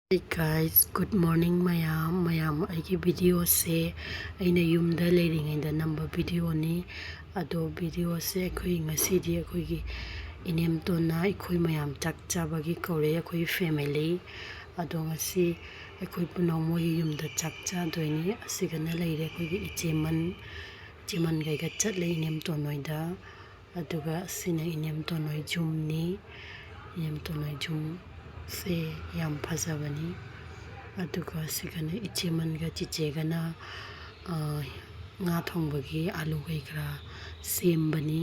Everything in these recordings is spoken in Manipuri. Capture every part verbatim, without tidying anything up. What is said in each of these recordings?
Hey guys, good morning ꯃꯌꯥꯝ꯫ ꯃꯌꯥꯝ, ꯑꯩꯒꯤ videoꯁꯦ ꯑꯩꯅ ꯌꯨꯝꯗ ꯂꯩꯔꯤꯉꯩꯗ ꯅꯝꯕ videoꯅꯤ꯫ ꯑꯗꯣ videoꯁꯦ ꯑꯩꯈꯣꯏ ꯉꯁꯤꯗꯤ ꯑꯩꯈꯣꯏꯒꯤ ꯏꯅꯦꯝꯇꯣꯟꯅ ꯑꯩꯈꯣꯏ ꯃꯌꯥꯝ ꯆꯥꯛ ꯆꯥꯕꯒꯤ ꯀꯧꯔꯛꯑꯦ, ꯑꯩꯈꯣꯏ family꯫ ꯑꯗꯣ ꯉꯁꯤ ꯑꯩꯈꯣꯏ ꯄꯨꯝꯅꯃꯛ ꯃꯣꯏꯒꯤ ꯌꯨꯝꯗ ꯆꯥꯛ ꯆꯥꯗꯣꯏꯅꯤ꯫ ꯑꯁꯤꯒꯅ ꯂꯩꯔꯦ ꯑꯩꯈꯣꯏꯒꯤ ꯏꯆꯦꯃꯟ꯫ ꯏꯆꯦꯃꯟꯒꯩꯒ ꯆꯠꯂꯦ ꯏꯅꯦꯝꯇꯣꯟ ꯍꯣꯏꯗ꯫ ꯑꯗꯨꯒ ꯑꯁꯤꯅ ꯏꯅꯦꯝꯇꯣꯟ ꯍꯣꯏ ꯌꯨꯝꯅꯤ꯫ ꯏꯅꯦꯝꯇꯣꯟ ꯍꯣꯏ ꯌꯨꯝꯁꯦ ꯌꯥꯝ ꯐꯖꯕꯅꯤ꯫ ꯑꯗꯨꯒ ꯁꯤꯒꯅ ꯏꯆꯦꯃꯟꯒ ꯆꯤꯆꯦꯒꯅ, ꯑ, ꯉꯥ ꯊꯣꯡꯕꯒꯤ ꯑꯂꯨ ꯀꯩꯀꯔꯥ ꯁꯦꯝꯕꯅꯤ꯫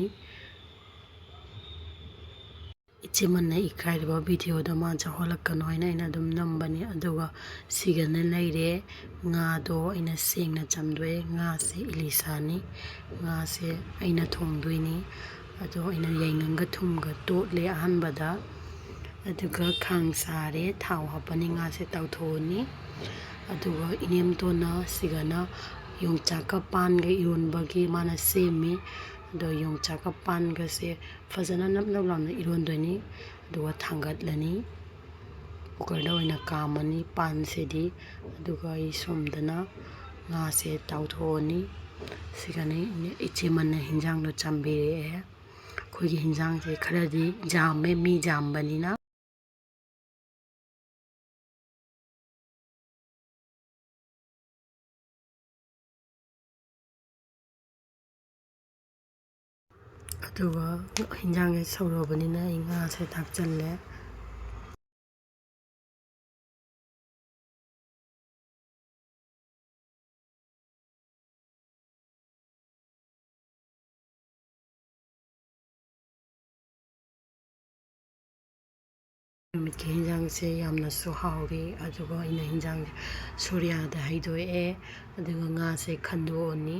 ꯏꯆꯦꯃꯟꯅ ꯏꯀꯥꯏꯔꯤꯕ videoꯗꯣ ꯃꯥ ꯆꯥꯍꯜꯂꯛꯀꯅꯣ ꯍꯥꯏꯅ ꯑꯩꯅ ꯑꯗꯨꯝ ꯅꯝꯕꯅꯤ꯫ ꯑꯗꯨꯒ ꯁꯤꯒꯅ ꯂꯩꯔꯦ ꯉꯥꯗꯣ ꯑꯩꯅ ꯁꯦꯡꯅ ꯆꯥꯝꯊꯣꯛꯑꯦ꯫ ꯉꯥꯁꯦ ꯏꯂꯤꯁꯥꯅꯤ꯫ ꯉꯥꯁꯦ ꯑꯩꯅ ꯊꯣꯡꯗꯣꯏꯅꯤ꯫ ꯑꯗꯣ ꯑꯩꯅ ꯌꯥꯏꯉꯪꯒ ꯊꯨꯝꯒ ꯇꯣꯠꯂꯦ ꯑꯍꯥꯟꯕꯗ꯫ ꯑꯗꯨꯒ ꯈꯥꯡ ꯁꯥꯔꯦ, ꯊꯥꯎ ꯍꯥꯞꯄꯅꯤ, ꯉꯥꯁꯦ ꯇꯥꯎꯊꯣꯛꯑꯅꯤ꯫ ꯑꯗꯨꯒ ꯏꯅꯦꯝꯇꯣꯟꯅ ꯁꯤꯒꯅ ꯌꯣꯡꯆꯥꯛꯀ ꯄꯥꯟꯒ ꯏꯔꯣꯟꯕꯒꯤ ꯃꯥꯅ ꯁꯦꯝꯃꯤ꯫ ꯑꯗꯣ ꯌꯣꯡꯆꯥꯛꯀ ꯄꯥꯟꯒꯁꯦ ꯐꯖꯅ ꯅꯞ ꯅꯞ ꯂꯥꯎꯅ ꯏꯔꯣꯟꯗꯣꯏꯅꯤ꯫ ꯑꯗꯨꯒ ꯊꯥꯡꯒꯠꯂꯅꯤ꯫ Cookerꯗ ꯑꯣꯏꯅ ꯀꯥꯝꯃꯅꯤ ꯄꯥꯟꯁꯤꯗꯤ꯫ ꯑꯗꯨꯒ ꯑꯩ ꯁꯣꯝꯗꯅ ꯉꯥꯁꯦ ꯇꯥꯎꯊꯣꯛꯑꯅꯤ꯫ ꯁꯤꯒꯅꯤ ꯏꯆꯦꯃꯟꯅ ꯍꯤꯟꯖꯥꯡꯗꯣ ꯆꯥꯝꯕꯤꯔꯛꯑꯦ꯫ ꯑꯩꯈꯣꯏꯒꯤ ꯍꯤꯟꯖꯥꯡꯁꯦ ꯈꯔꯗꯤ ꯌꯥꯝꯃꯦ, ꯃꯤ ꯌꯥꯝꯕꯅꯤꯅ꯫ ꯑꯗꯨꯒ ꯍꯤꯟꯖꯥꯡꯁꯦ ꯁꯧꯔꯕꯅꯤꯅ ꯑꯩ ꯉꯥꯁꯦ ꯊꯥꯛꯆꯜꯂꯦ꯫ ꯅꯨꯃꯤꯠꯀꯤ ꯍꯤꯟꯖꯥꯡꯁꯦ ꯌꯥꯝꯅꯁꯨ ꯍꯥꯎꯔꯤ꯫ ꯑꯗꯨꯒ ꯑꯩꯅ ꯍꯤꯟꯖꯥꯡꯁꯦ ꯁꯣꯔꯤꯌꯥꯗ ꯍꯩꯗꯣꯛꯑꯦ꯫ ꯑꯗꯨꯒ ꯉꯥꯁꯦ ꯈꯟꯗꯣꯛꯑꯅꯤ꯫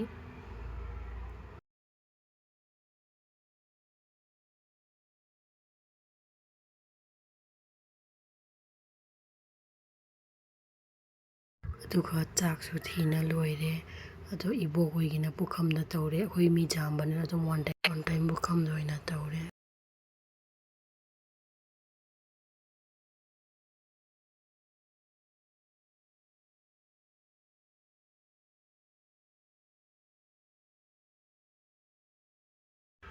ꯑꯗꯨꯒ ꯆꯥꯛꯁꯨ ꯊꯤꯅ ꯂꯣꯏꯔꯦ꯫ ꯑꯗꯣ ꯏꯕꯣꯛ ꯍꯣꯏꯒꯤꯅ ꯄꯨꯈꯝꯗ ꯇꯧꯔꯦ꯫ ꯑꯩꯈꯣꯏ ꯃꯤ ꯌꯥꯝꯕꯅꯤꯅ ꯑꯗꯨꯝ one time, one time ꯄꯨꯈꯝꯗ ꯑꯣꯏꯅ ꯇꯧꯔꯦ꯫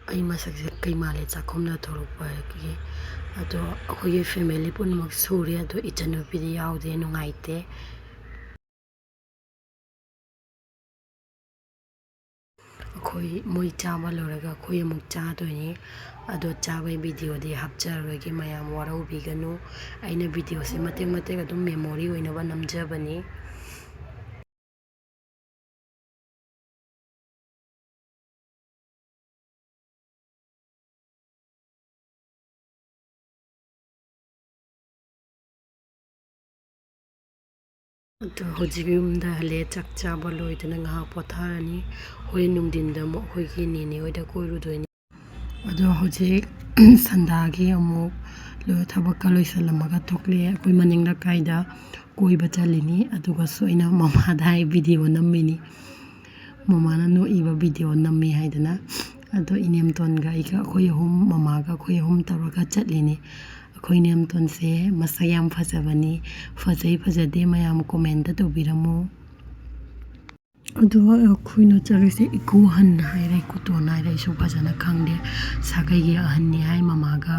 ꯑꯩ ꯃꯁꯛꯁꯦ ꯀꯩ ꯃꯥꯜꯂꯦ ꯆꯥꯛꯈꯨꯝꯗ ꯊꯣꯛꯂꯛꯄꯒꯤ? ꯑꯗꯣ ꯑꯩꯈꯣꯏꯒꯤ family ꯄꯨꯝꯅꯃꯛ ꯁꯨꯔꯦ, ꯑꯗꯣ ꯏꯆꯟꯅꯨꯄꯤꯗꯤ ꯌꯥꯎꯗꯦ, ꯅꯨꯡꯉꯥꯏꯇꯦ꯫ ꯑꯩꯈꯣꯏ, ꯃꯣꯏ ꯆꯥꯕ ꯂꯣꯏꯔꯒ ꯑꯩꯈꯣꯏ ꯑꯃꯨꯛ ꯆꯥꯗꯣꯏꯅꯤ꯫ ꯑꯗꯣ ꯆꯥꯕꯒꯤ videoꯗꯤ ꯍꯥꯞꯆꯔꯔꯣꯏꯒꯦ, ꯃꯌꯥꯝ ꯋꯥꯔꯧꯕꯤꯒꯅꯨ꯫ ꯑꯩꯅ videoꯁꯦ ꯃꯇꯦꯛ ꯃꯇꯦꯛ ꯑꯗꯨꯝ memory ꯑꯣꯏꯅꯕ ꯅꯝꯖꯕꯅꯤ꯫ ꯑꯗꯣ ꯍꯧꯖꯤꯛ ꯌꯨꯝꯗ ꯍꯜꯂꯦ, ꯆꯥꯛ ꯆꯥꯕ ꯂꯣꯏꯗꯅ ꯉꯥꯏꯍꯥꯛ ꯄꯣꯊꯥꯔꯅꯤ꯫ ꯍꯣꯔꯦꯟ ꯅꯨꯡꯊꯤꯟꯗ ꯑꯃꯨꯛ ꯑꯩꯈꯣꯏꯒꯤ ꯅꯦꯅꯦ ꯍꯣꯏꯗ ꯀꯣꯏꯔꯨꯗꯣꯏꯅꯤ꯫ ꯑꯗꯣ ꯍꯧꯖꯤꯛ ꯁꯟꯗꯥꯒꯤ ꯑꯃꯨꯛ ꯂꯣꯏ-, ꯊꯕꯛꯀ ꯂꯣꯏꯁꯜꯂꯝꯃꯒ ꯊꯣꯛꯂꯛꯑꯦ꯫ ꯑꯩꯈꯣꯏ ꯃꯅꯤꯡ ꯂꯩꯀꯥꯏꯗ ꯀꯣꯏꯕ ꯆꯠꯂꯤꯅꯤ꯫ ꯑꯗꯨꯒꯁꯨ ꯑꯩꯅ ꯃꯃꯥꯗ ꯍꯥꯏ video ꯅꯝꯃꯤꯅꯤ꯫ ꯃꯃꯥꯅ ꯅꯣꯛꯏꯕ video ꯅꯝꯃꯤ ꯍꯥꯏꯗꯅ꯫ ꯑꯗꯣ ꯏꯅꯦꯝꯇꯣꯟꯒ ꯑꯩꯒ, ꯑꯩꯈꯣꯏ ꯑꯍꯨꯝ, ꯃꯃꯥꯒ ꯑꯩꯈꯣꯏ ꯑꯍꯨꯝ ꯇꯧꯔꯒ ꯆꯠꯂꯤꯅꯤ꯫ ꯑꯩꯈꯣꯏ ꯏꯅꯦꯝꯇꯣꯟꯁꯦ ꯃꯁꯛ ꯌꯥꯝ ꯐꯖꯕꯅꯤ꯫ ꯐꯖꯩ ꯐꯖꯗꯦ ꯃꯌꯥꯝ commentꯇ ꯇꯧꯕꯤꯔꯝꯃꯨ꯫ ꯑꯗꯨꯒ ꯑꯩꯈꯣꯏꯅ ꯆꯠꯂꯤꯁꯦ ꯏꯀꯨ ꯑꯍꯟ ꯍꯥꯏꯔꯦ, ꯏꯀꯨꯇꯣꯟ ꯍꯥꯏꯔꯦ, ꯑꯩꯁꯨ ꯐꯖꯅ ꯈꯪꯗꯦ꯫ ꯁꯥꯒꯩꯒꯤ ꯑꯍꯟꯅꯤ ꯍꯥꯏ ꯃꯃꯥꯒ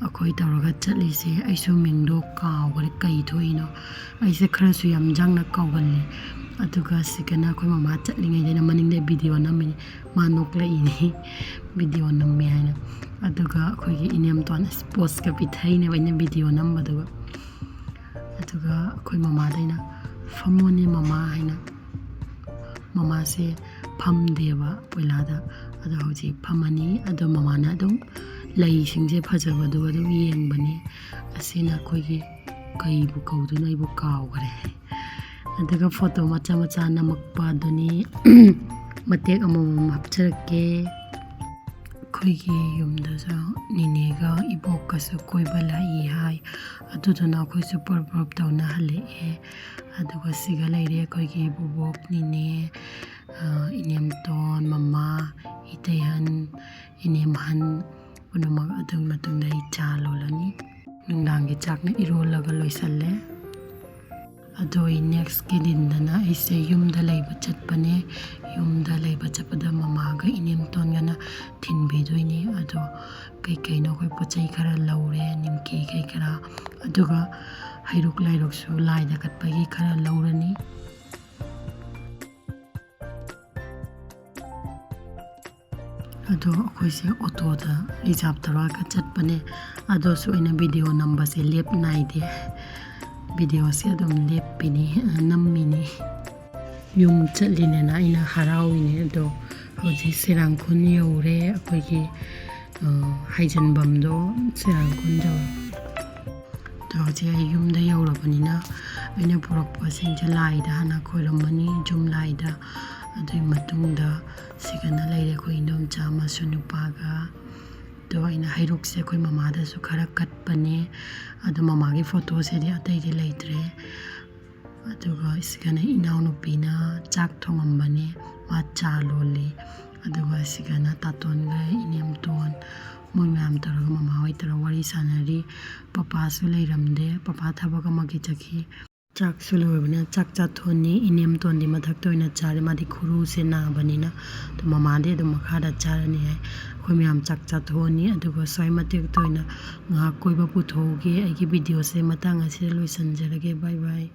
ꯑꯩꯈꯣꯏ ꯇꯧꯔꯒ ꯆꯠꯂꯤꯁꯦ꯫ ꯑꯩꯁꯨ ꯃꯤꯡꯗꯣ ꯀꯥꯎꯈ꯭ꯔꯦ, ꯀꯩ ꯊꯣꯛꯏꯅꯣ? ꯑꯩꯁꯦ ꯈꯔꯁꯨ ꯌꯥꯝ ꯌꯥꯡꯅ ꯀꯥꯎꯒꯜꯂꯦ꯫ ꯑꯗꯨꯒ ꯁꯤꯒꯅ ꯑꯩꯈꯣꯏ ꯃꯃꯥ ꯆꯠꯂꯤꯉꯩꯗ ꯑꯩꯅ ꯃꯅꯤꯡꯗ video ꯅꯝꯃꯤꯅꯤ, ꯃꯥ ꯅꯣꯛꯂꯛꯏꯅꯤ꯫ Video ꯅꯝꯃꯦ ꯍꯥꯏꯅ꯫ ꯑꯗꯨꯒ ꯑꯩꯈꯣꯏꯒꯤ ꯏꯅꯦꯝꯇꯣꯟ poseꯀ ꯄꯤꯊꯩꯅꯦꯕ ꯑꯩꯅ video ꯅꯝꯕꯗꯨꯒ꯫ ꯑꯗꯨꯒ ꯑꯩꯈꯣꯏ ꯃꯃꯥꯗ ꯑꯩꯅ, "ꯐꯝꯃꯣꯅꯦ ꯃꯃꯥ" ꯍꯥꯏꯅ꯫ ꯃꯃꯥꯁꯦ ꯐꯝꯗꯦꯕ ꯄꯣꯏꯂꯥꯗ꯫ ꯑꯗꯣ ꯍꯧꯖꯤꯛ ꯐꯝꯃꯅꯤ꯫ ꯑꯗꯣ ꯃꯃꯥꯅ ꯑꯗꯨꯝ ꯂꯩꯁꯤꯡꯁꯦ ꯐꯖꯕꯗꯨ ꯑꯗꯨꯝ ꯌꯦꯡꯕꯅꯤ꯫ ꯑꯁꯤꯅ ꯑꯩꯈꯣꯏꯒꯤ, ꯀꯩꯕꯨ ꯀꯧꯗꯣꯏꯅꯣ ꯑꯩꯕꯨ ꯀꯥꯎꯈ꯭ꯔꯦ꯫ ꯑꯗꯨꯒ photo ꯃꯆꯥ ꯃꯆꯥ ꯅꯝꯃꯛꯄ ꯑꯗꯨꯅꯤ꯫ ꯃꯇꯦꯛ ꯑꯃꯃꯝ ꯍꯥꯞꯆꯔꯛꯀꯦ꯫ ꯑꯩꯈꯣꯏꯒꯤ ꯌꯨꯝꯗꯁꯨ ꯅꯤꯅꯦꯒ ꯏꯕꯣꯛꯀꯁꯨ ꯀꯣꯏꯕ ꯂꯥꯛꯏ ꯍꯥꯏ꯫ ꯑꯗꯨꯗꯨꯅ ꯑꯩꯈꯣꯏꯁꯨ ꯄꯨꯔꯞ ꯄꯨꯔꯞ ꯇꯧꯅ ꯍꯜꯂꯛꯑꯦ꯫ ꯑꯗꯨꯒ ꯁꯤꯒ ꯂꯩꯔꯦ ꯑꯩꯈꯣꯏꯒꯤ ꯏꯕꯣꯕꯣꯛ, ꯅꯤꯅꯦ, ꯑ, ꯏꯅꯦꯝꯇꯣꯟ, ꯃꯃꯥ, ꯏꯇꯩꯍꯟ, ꯏꯅꯦꯝꯍꯟ ꯄꯨꯝꯅꯃꯛ꯫ ꯑꯗꯨꯒꯤ ꯃꯇꯨꯡꯗ ꯑꯩ ꯆꯥ ꯂꯣꯜꯂꯅꯤ꯫ ꯅꯨꯡꯗꯥꯡꯒꯤ ꯆꯥꯛꯅ ꯏꯔꯣꯜꯂꯒ ꯂꯣꯏꯁꯜꯂꯦ꯫ ꯑꯗꯣ ꯑꯩ ꯅꯦꯛꯁꯀꯤ ꯗꯤꯟꯗꯅ ꯑꯩꯁꯦ ꯌꯨꯝꯗ ꯂꯩꯕ ꯆꯠꯄꯅꯦ꯫ ꯌꯨꯝꯗ ꯂꯩꯕ ꯆꯠꯄꯗ ꯃꯃꯥꯒ ꯏꯅꯦꯝꯇꯣꯟꯒꯅ ꯊꯤꯟꯕꯤꯗꯣꯏꯅꯦ꯫ ꯑꯗꯣ ꯀꯩꯀꯩꯅꯣ ꯑꯩꯈꯣꯏ ꯄꯣꯠ ꯆꯩ ꯈꯔ ꯂꯧꯔꯦ, ꯅꯤꯝꯀꯤ ꯀꯩ ꯀꯔꯥ, ꯑꯗꯨꯒ ꯍꯩꯔꯨꯛ ꯂꯥꯏꯔꯨꯛꯁꯨ ꯂꯥꯏꯗ ꯀꯠꯄꯒꯤ ꯈꯔ ꯂꯧꯔꯅꯤ꯫ ꯑꯗꯣ ꯑꯩꯈꯣꯏꯁꯦ ꯑꯣꯇꯣꯗ ꯔꯤꯖꯥꯞ ꯇꯧꯔꯒ ꯆꯠꯄꯅꯦ꯫ ꯑꯗꯨꯁꯨ ꯑꯩꯅ ꯚꯤꯗꯤꯑꯣ ꯅꯝꯕꯁꯦ ꯂꯦꯞ ꯅꯥꯏꯗꯦ꯫ ꯚꯤꯗꯤꯑꯣꯁꯦ ꯑꯗꯨꯝ ꯂꯦꯞꯄꯤꯅꯤ, ꯅꯝꯃꯤꯅꯤ꯫ ꯌꯨꯝ ꯆꯠꯂꯤꯅꯦꯅ ꯑꯩꯅ ꯍꯔꯥꯎꯏꯅꯦ꯫ ꯑꯗꯣ ꯍꯧꯖꯤꯛ ꯁꯤꯔꯥꯡꯈꯣꯟ ꯌꯧꯔꯦ꯫ ꯑꯩꯈꯣꯏꯒꯤ, ꯑ, ꯍꯥꯏꯖꯤꯟꯐꯝꯗꯣ ꯁꯤꯔꯥꯡꯈꯣꯟ ꯌꯧꯔꯦ꯫ ꯑꯗꯣ ꯍꯧꯖꯤꯛ ꯑꯩ ꯌꯨꯝꯗ ꯌꯧꯔꯕꯅꯤꯅ ꯑꯩꯅ ꯄꯨꯔꯛꯄꯁꯤꯡꯁꯦ ꯂꯥꯏꯗ ꯍꯥꯟꯅ ꯈꯣꯏꯔꯝꯃꯅꯤ, ꯌꯨꯝ ꯂꯥꯏꯗ꯫ ꯑꯗꯨꯒꯤ ꯃꯇꯨꯡꯗ ꯁꯤꯒꯅ ꯂꯩꯔꯦ ꯑꯩꯈꯣꯏ ꯏꯟꯗꯣꯝꯆꯥ ꯑꯃꯁꯨ ꯅꯨꯄꯥꯒ꯫ ꯑꯗꯣ ꯑꯩꯅ ꯍꯩꯔꯨꯛꯁꯦ ꯑꯩꯈꯣꯏ ꯃꯃꯥꯗꯁꯨ ꯈꯔ ꯀꯠꯄꯅꯦ꯫ ꯑꯗꯣ ꯃꯃꯥꯒꯤ ꯐꯣꯇꯣꯁꯤꯗꯤ ꯑꯇꯩꯗꯤ ꯂꯩꯇ꯭ꯔꯦ꯫ ꯑꯗꯨꯒ ꯁꯤꯒꯅ ꯏꯅꯥꯎꯅꯨꯄꯤꯅ ꯆꯥꯛ ꯊꯣꯡꯉꯝꯕꯅꯦ, ꯃꯥ ꯆꯥ ꯂꯣꯜꯂꯤ꯫ ꯑꯗꯨꯒ ꯁꯤꯒꯅ ꯇꯥꯇꯣꯟꯒ ꯏꯅꯦꯝꯇꯣꯟ, ꯃꯣꯏ ꯃꯌꯥꯝ ꯇꯧꯔꯒ, ꯃꯃꯥ ꯍꯣꯏ ꯇꯧꯔꯒ ꯋꯥꯔꯤ ꯁꯥꯟꯅꯔꯤ꯫ ꯄꯄꯥꯁꯨ ꯂꯩꯔꯝꯗꯦ, ꯄꯄꯥ ꯊꯕꯛ ꯑꯃꯒꯤ ꯆꯠꯈꯤ꯫ ꯆꯥꯛꯁꯨ ꯂꯣꯏꯕꯅ ꯆꯥꯛ ꯆꯥꯊꯣꯛꯑꯅꯤ꯫ ꯏꯅꯦꯝꯇꯣꯟꯗꯤ ꯃꯊꯛꯇ ꯑꯣꯏꯅ ꯆꯥꯔꯦ, ꯃꯥꯗꯤ ꯈꯨꯔꯨꯁꯦ ꯅꯥꯕꯅꯤꯅ꯫ ꯑꯗꯣ ꯃꯃꯥꯗꯤ ꯑꯗꯨꯝ ꯃꯈꯥꯗ ꯆꯥꯔꯅꯤ ꯍꯥꯏ꯫ ꯑꯩꯈꯣꯏ ꯃꯌꯥꯝ ꯆꯥꯛ ꯆꯥꯊꯣꯛꯑꯅꯤ, ꯑꯗꯨꯒ ꯁ꯭ꯋꯥꯏ ꯃꯇꯦꯛꯇ ꯑꯣꯏꯅ ꯉꯥꯏꯍꯥꯛ ꯀꯣꯏꯕ ꯄꯨꯊꯣꯛꯎꯒꯦ꯫ ꯑꯩꯒꯤ ꯚꯤꯗꯤꯑꯣꯁꯦ ꯃꯇꯥꯡ ꯑꯁꯤꯗ ꯂꯣꯏꯁꯤꯟꯖꯔꯒꯦ꯫ ꯕꯥꯏ ꯕꯥꯏ꯫